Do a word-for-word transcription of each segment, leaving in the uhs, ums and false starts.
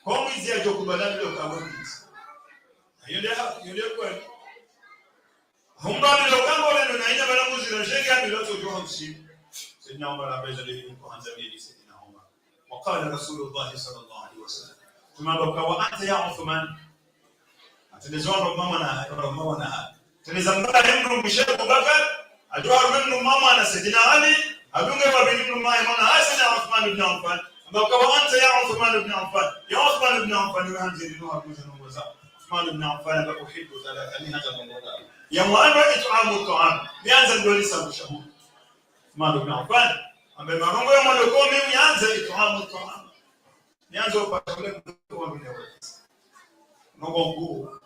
Ko mwizi yadjo kubala mlo kamwe mwizi. Ayo nde ha, ayo nde kweli. Humba mlo kamwe lelo na ina bala mwizi na shenge ya mlo tso djo hamsini. Sayyidina Umar abeza lelo ko handza mbili Sayyidina Umar. وقال رسول الله صلى الله عليه وسلم. Mtrume hamba uka: وأنت يا عثمان. Atrendeza mwana, mwana, mwana. Atrendeza mbaba ye mdru mshe Abubakar, adjo harumwa mdru mwana Sayyidina Ali, adunge wa pvili mdru mwana Sayyidina Uthman ibn Affan. Hamba uka: وأنت يا عثمان بن عفان. Ya Uthman ibn Affan, wewe handza ndrini harumwa ze ndrongo za. Uthman ibn Affan hamba: أحب ثلاثا, mi handza ndrongo ndraru. Ya mwando إطعام الطعام, mi handza ndo lisa shahula. Uthman ibn Affan hamba: Ye ndrongo ya mwando ko mi mi handza إطعام الطعام. Mi handza upasha ule mdru wa mdru wa. Ndrongo nkuu.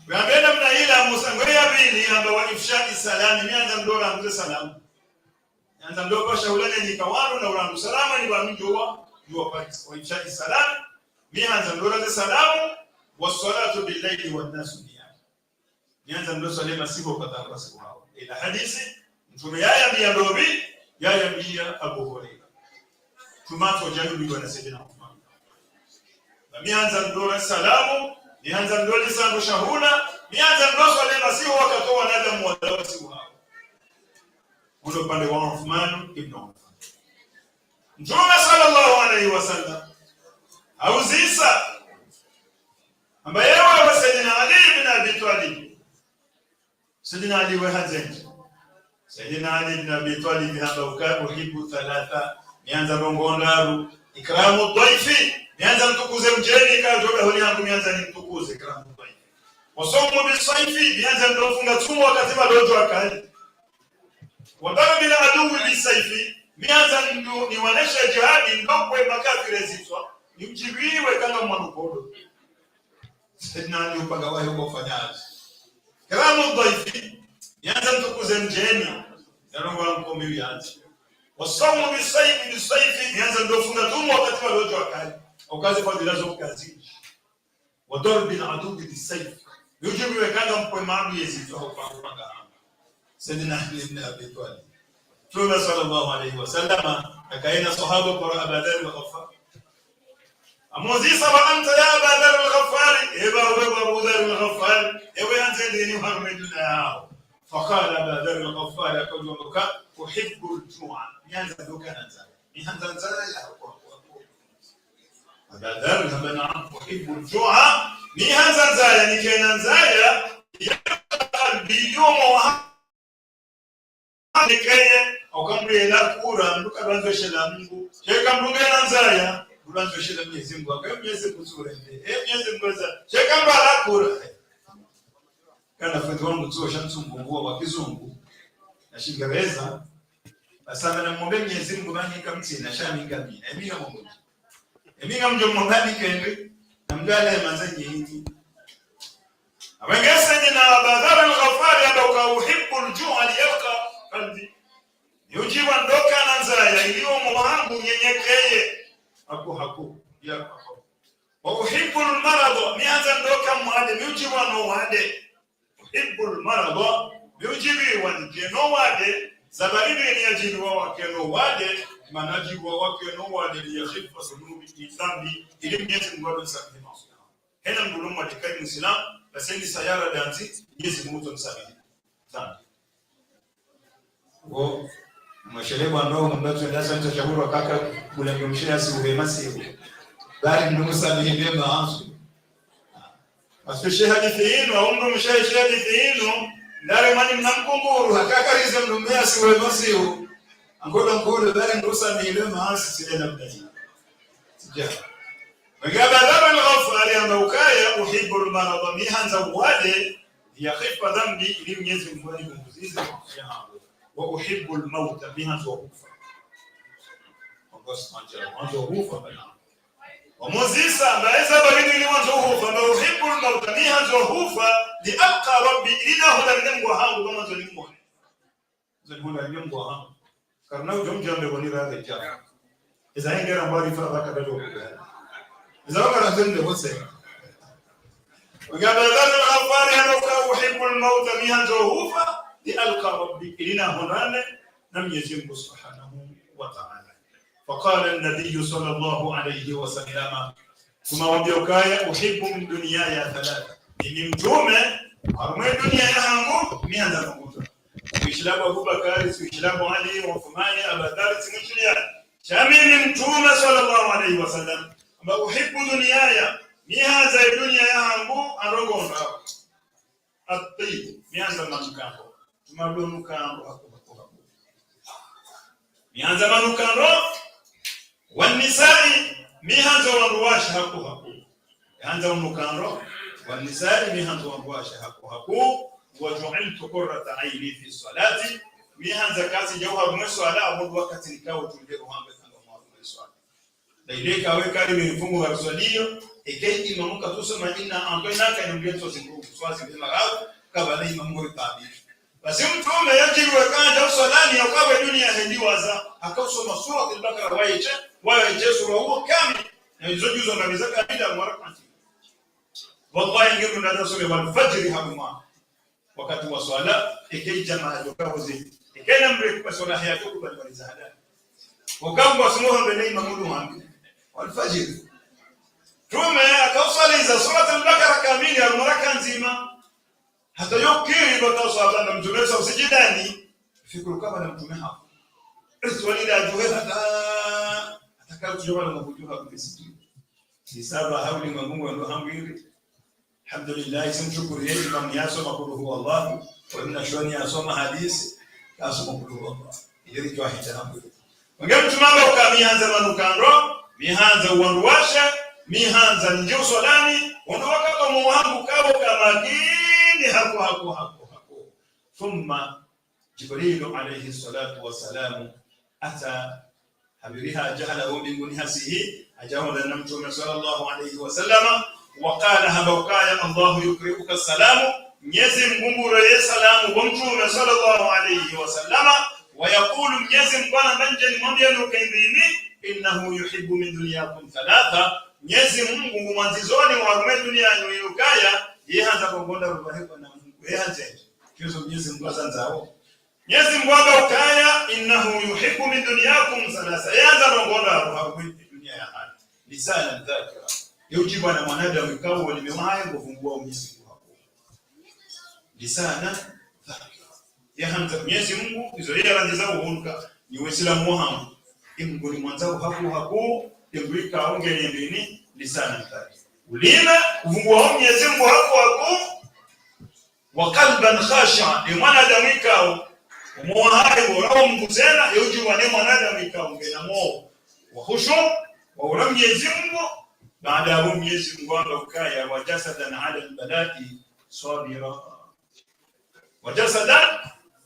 Yambe namna ila Musa, ndrongo ya pvili, hamba: وإفشاء السلام, mi handza ndo ranguze salamu. Mi handza ndo pasha ule ne nika wandru na urangu salamu ni wa mdjuwa, mdjuwa pasi. وإفشاء السلام, mi handza ndo ranguze salamu, والصلاة بالليل والناس نيام. Mi handza ndo swali masihu wakati wa wasihu hawo. Ila hadisi, mtrume yayambiya ndopvi, yayambiya Abu Huraira. Mtrume hatso djanu bigwa na Sayyidina Uthman. Na mi handza ndo ranguze salamu, mi handza ndo lisa shahula, mi handza ndo swali masihu wakati wa wanadamu wala wasihu hawo. Ulo upande wa Uthman ibn Affan. Mtrume صلى الله عليه وسلم hauzisa. Hamba yewe wa Sayyidina Ali ibn Abi Talib. Sayyidina Ali we handza ndje? Sayyidina Ali ibn Abi Talib hamba uka: أحب ثلاثا, mi handza ndrongo ndraru. إكرام الضيف, mi handza mtukuze mdjeni, ka djo dahoni hangu mi handza nimtukuze, إكرام الضيف. والصوم بالسيف, mi handza ndo funga tsumu wakati wa djua kali. وضرب العدو بالسيف, mi handza ndo niwaneshe jihadi, ndo kwe makafiri zitswa, nimdjibiwe kanga mwana ukodo. Sayyidina Ali upanga wahe uko fanya hazi. إكرام الضيف, mi handza mtukuze mdjeni, ya ndrongo nkuu mi handza. والصوم بالسيف, بالسيف, mi handza ndo funga tsumu wakati wa djua kali. Ukazi fadhila zo ukazi. وضرب العدو بالسيف. Yudjibiwe kanga mkwe maadui yezitswa upanga. Sayyidina Ali ibn Abi Talib. Mtrume صلى الله عليه وسلم, hakayina sahaba kwa Aba Dharr al-Ghaffar. Hamuzisa: وأنت يا أبا ذر الغفاري, ewe, ewe Abu Dharr al-Ghaffari, ewe handza ndrini harumwa ye dunia yaho? فقال أبا ذر الغفاري, hakadjo hamba uka: أحب الجوع, mi handza ndo kana ndzaya. Mi handza ndzaya, kwa, kwa, kwa. Aba Dharr hamba: نعم، أحب الجوع, mi handza ndzaya, nikena ndzaya, يبقى قلبي, yo moyo wahangu. Nikeye, uka mdru yela kura, mdru kadjwandzo shela Mungu. Sheka mdru ngena ndzaya, mdru andzo shela Mwenyezi Mungu, aka Mwenyezi Mungu tsurende. Eh, Mwenyezi Mungu za, sheka mdru ala kura. Kana fundi wangu tso sha mtsumbu nguo wa kizungu. Na Shingereza. Basi hamba namombe Mwenyezi Mungu mani kamtsina, sha mi ngami. Eh, mi ngamombe. Emi ngamdjo mwambani kendri, na mdru ale manza nyingi. Abenge Sayyidina Aba Dharr al-Ghafari hamba uka: أحب الجوع ليرق قلبي. Mi udjibiwa ndo kana ndzaya, ili yo moyo wahangu unyenyekeye. Haku, haku, ya haku. وأحب المرض, mi handza ndo ka mwade, mi udjibiwa no wade. أحب المرض, mi udjibiwa nikena no wade, sababu ni yadjibiwa wakena no wade, mana yadjibiwa wakena no wade, ليخف ذنوبي, dhambi, ili Mwenyezi Mungu yadjo nisamihi maasi. Hena mdru lo mwade kayi Muislamu, basi ni sayara dandzi, Mwenyezi Mungu yadjo nisamihi dhambi. Wo, mweshele bwana, wo, mdru atsu enda sa nitsa shahula kaka, bula nge mshe yasi uhe masihu. Bali mdru musamihi be maasi. Parce que she hadisi yinu, au mdru mshe she hadisi yinu, ndare mani mna mkunguru, hakaka rize mdru mshe yasi uhe masihu. Angola nkulu, bali mdru musamihi be maasi, sile na mdani. Sija. Mwenga Aba Dharr al-Ghafari hamba ukaya: أحب المرض, mi handza wade, ليخف ذنبي, ili Mwenyezi Mungu yanipunguzise maasi yahangu. وأحب الموت, mi handza hufa. Wangu sanja, handza hufa bana. Wamuzisa, mba eza baridi ili handza hufa, mba أحب الموت, mi handza hufa, لألقى ربي, ili nahonane ne Mungu wahangu, kama ndzo nimwone. Ndzo nimwone ne Mungu wahangu. Karina udjo mdjambe woni rade dja. Eza hengera mbali fa baka dado kuda. Eza wakara zende wose. Mwenga Aba Dharr al-Ghafari hamba uka: أحب الموت, mi handza hufa, لألقى ربي, ili nahonane na Mwenyezi Mungu Subhanahu wa Ta'ala. وقال النبي صلى الله عليه وسلم, Mtrume hawambia ukaya, أحب من دنياي ثلاثة. Mimi Mtrume, harumwa ye dunia yahangu, mi handza mambo matsanu. Tsi mwishiliya bo Abubakari, tsi mwishiliya bo Ali, Uthmani, Abadhari, tsi mwishiliya. Sha mimi Mtrume صلى الله عليه وسلم, hamba أحب دنياي, mi handza ye dunia yahangu, ha ndrongoo ndraru. الطيب, mi handza manukandro. Mtrume hamba nukandro hakuu, hakuu, hakuu. Mi handza manukandro. والنساء, mi handza wandruwashe hakuu, hakuu. Mi handza manukandro. والنساء, mi handza wandruwashe hakuu, hakuu. وجعلت قرة عيني في الصلاة. Mi handza kasi njawu harumwa ye swala, apvo ndo wakati nikao utulie roho yangu hanga harumwa ye swala. Nda ile ikao kari mimi mfungu wa kiswaliyo, eka imamu katsusoma إنا أعطيناك, inu mdru yatso zindru, swazi mbe mararu, kapvana imamu ngori tabi. Basi Mtrume yadjiliwe kandza uswalani, yakawe dunia hendiwaza, hakausoma Suratul Bakara, waye she, waye she sura uwo kamili. Na izo juzu ngamiza kamili, mara kanti. Wallahi, nge mdru ndadja some والفجر harumwa wakati wa swala, eka ye jamaa yadjoka woze. Eka ye namna ye kuba swala yadjoka kubali bali za hadari. Wakati wa swala hamba ne imamu ndo hambi: والفجر. Mtrume hakauswaliza Suratul Bakara kamili, harumwa raka ndzima. Hata yokiri bata swala na Mtrume sa usijidani. Fikiri ukaya na Mtrume hafu. Swali la juhe hata, hata kala tujua na makujuha kumesiti. Ni saba hawuli mangungu ndo hambiri. Alhamdulillah, tsi mshukuru ye imamu yasoma قل هو الله, wa mwanazuoni yasoma hadisi, kasoma قل هو الله. Iyo ndo hita hambiri. Nge Mtrume hamba ukaya mi handza manukandro, mi handza wandruwashe, mi handza ndje uswalani, wandru wakao moyo wahangu kawo ka makini hakuu, hakuu, hakuu, hakuu. ثم جبريل عليه الصلاة والسلام أتى, habari hadja halawa mbinguni hasihi, hadja hahonana na Mtrume صلى الله عليه وسلم, وقال, hamba ukaya: الله يقرئك السلام, Mnyezi Mungu nguroye salamu bo Mtrume صلى الله عليه وسلم, ويقول, Mnyezi Mungu hanamba ndje nimwambieni ukaya ndrini, إنه يحب من دنياكم ثلاثة, Mnyezi Mungu ngumwandzizoni harumwa ye dunia yinu ukaya, ye handza ndrongoo ndraru, hamba hekwa na Mungu, ye handza ndje. Kezo Mnyezi Mungu hazandzao. Mnyezi Mungu hamba ukaya, إنه يحب من دنياكم ثلاثة. Ye handza ndrongoo ndraru harumwa ye dunia yahanyu. لسانا ذاكرا. Ye udjibiwa na mwanadamu ikao ulimi wahahe nguvunguwao Mnyezi Mungu hakuu. لسانا ذاكرا. Ye handza Mnyezi Mungu, izo ye yarandzisa uhunuka, nyi Waislamu wahangu. Ye Mungu nimwandzao hakuu hakuu, ye Mungu ikao ngena ndrini, لسانا ذاكرا. Ulimi, uvunguwao Mnyezi Mungu hakuu hakuu, وقلبا خاشعا, ye mwanadamu ikao, omoyo wahahe ngorao Mungu tsena, ye udjibiwa ne mwanadamu ikao ngena moyo wa khushu, wa ura Mnyezi Mungu, baada yapvo Mnyezi Mungu hamba ukaya, وجسدا على البلاء صابرا. وجسدا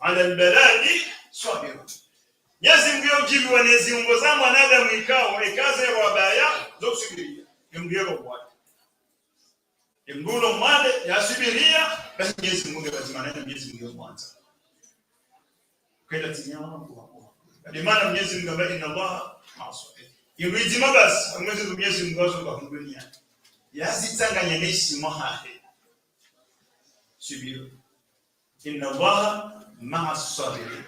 على البلاء صابرا. Mnyezi Mungu ye udjibiwa ne ziungo za mwanadamu ikao, eka ze rwabaya, zo kusubiria, ye Mungu ye rwabwata. Ye mdru ulo mwade yasubiria, basi Mnyezi Mungu pvadzima naye, Mnyezi Mungu yomwandza. Kayila tsinyama kuwa kuwa. Hadi mana Mnyezi Mungu hamba, إن الله مع الصابرين. Ye mdru idzima basi, Mnyezi Mungu, Mnyezi Mungu hazo ka hunduniya. Yazitsanganya ne isima hahe. Subira. إن الله مع الصابرين.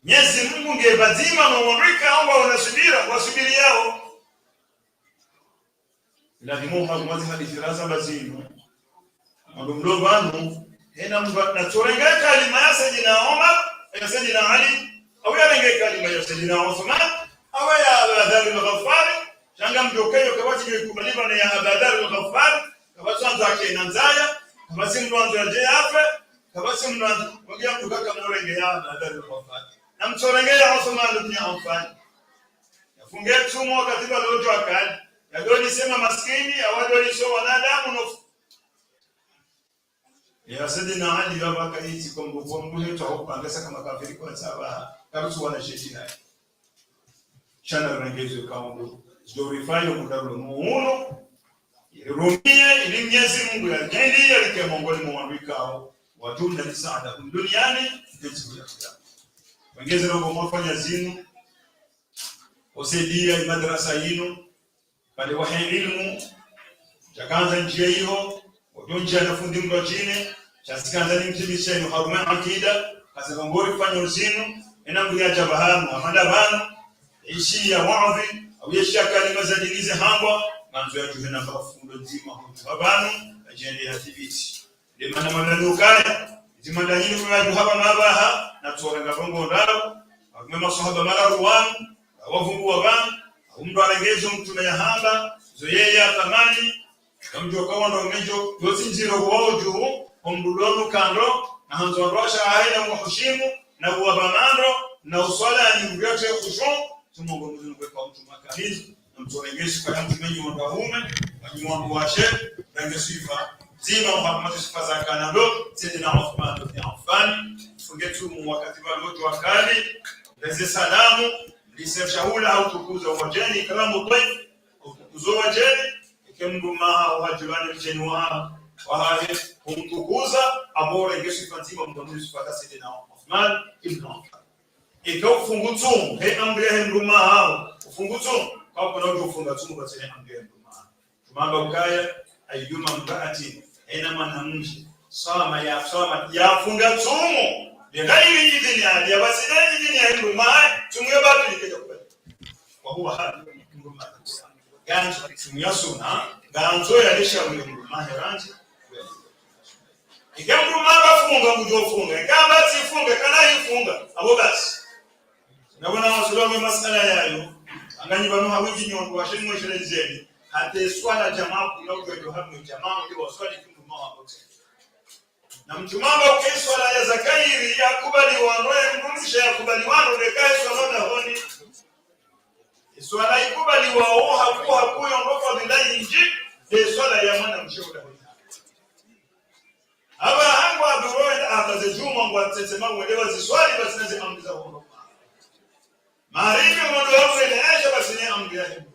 Mnyezi Mungu nge pvadzima no wandru ikao ngwawo na subira, wasubiriyao. Ilazimu harumwa ze hadisi raza bazinu. Mdru mlo pvanu, hena mdru natsorenge kalima ya Sayyidina Umar, ya Sayyidina Ali, au yarenge kalima ya Sayyidina Uthman, au ya Aba Dharr al-Ghifari, sha ngamdjo keyo kapvatsi yo ikubali pvanu ya Aba Dharr al-Ghifari, kapvatsi wandzo ake na ndzaya, kapvatsi mdru wandzo yadje yafe, kapvatsi mdru wandzo, wangia mdru kaka murenge ya Aba Dharr al-Ghifari. Na mtsorenge ya Uthman ibn Affan. Yafunge tsumu wakati pvalo djwa kali. Yadolise mamaskini, awadolise wanadamu no. Ya Sayyidina Ali yabaka iti kombo kombo heto hupanga saka makafiri kwa tsaba. Karutsu wana sheti naye. Sha na rengezo kaundu. Zidorifayo mudarulo muhuno. Irumiye, ili Mnyezi Mungu ya kendi, ya like mongoni mwa wandru ikao. Wa jumla misaada hunu duniyani, Mnyezi Mungu ya kiyama. Wengeze robo mwafanya zinu. Osaidia ye madrasa yinu, pvale wahe ilmu, shakandza ndjiya iho, odjo ndjiya na fundi mdru djine, shasikandza ni mtimishi yinu harumwa akida, kase ngori fanyo zinu, ena mdru yadja pvahanu, hamanda pvanu, Yeshiya waadhi, au yeshiya kalima za dini zihambwa, ngandzo yadjuhe namba fundo ndzima hudjuha pvanu, yadjende yathibiti. Nde mana mwandzani ukaya, ndzima ndanyini kuyadjuha pvanu apvaha, natsorenga pvongo ndraru, wakume maswahaba mararu wanu, wavumbuwa pvanu, au mndru arenge zo mtrume yahamba, zo yeye yatamani, ngamdjo kawa ndo ngejo, yotsi ndziro kuwa udjuhu, omndru lonu kando, na handzo wandru washe ahe na muhushimu, na kuwa pvamando, na uswala ya nyungu yote kushu, tsumongo mzinu kwe kwa mtrume akanizo, na mtsorenge swifa ya mtrume nyi wandru waume, na nyi wandru washe, renge swifa ndzima, Muhammad swifa za kanado, Sayyidina Uthman ibn Affan, funge tsumu wakati pvalo djuwa kali, reze salamu, lise shahula, hau tukuza wadjeni, ikramu dhayf, utukuzo wadjeni, ike mndrume haho hadjibane mdjeni wa, wahahe, umtukuza, apvo urenge swifa ndzima, mndru mwenye swifa za Sayyidina Uthman ibn Affan. Ike ufungu tsumu, he amri yahe mndrume haho, ufungu tsumu, kakuna udjo ufunga tsumu pvatsina he amri yahe mndrume haho. Tumamba ukaya, ayyuma imra'atin, hena mwanamshe, sama ya, sama, yafunga tsumu, bighayri idhniha, ya pvatsina idhni yahe mndrume hahe, tsumu ya batwili kedja kubali. Wa huwa hal, mndrume hahe. Ngandzo, tsumu ya suna, ngandzo yalesha uyo mndrume hahe randzi. Ike mndrume hahe kafunga, ngudjo funga. Ike katsi funga, kana ifunga, apvo basi. Ngapvo na maswala mwe masala yayo, anganyi pvanu hawidji nyi wandru washe mweshelezeni, hata iswala djamaa, kuna udjo hamwe djamaa, uli waswali kimndrume haho. Na mtrume hamba uke iswala ya za kheri yakubaliwa no ye mdrumshe yakubaliwa no nde ka iswala dahoni. Iswala ikubaliwao haku haku yo ndo fadhila nyindji, nde iswala ya mwanamshe dahoni. Apvaha ngwadjo enda hata ze djumwa ngwatsetse mawende waziswali pvatsina ze amri za hono. Magharibi ngwadjo wende hata pvatsina amri ya hindru.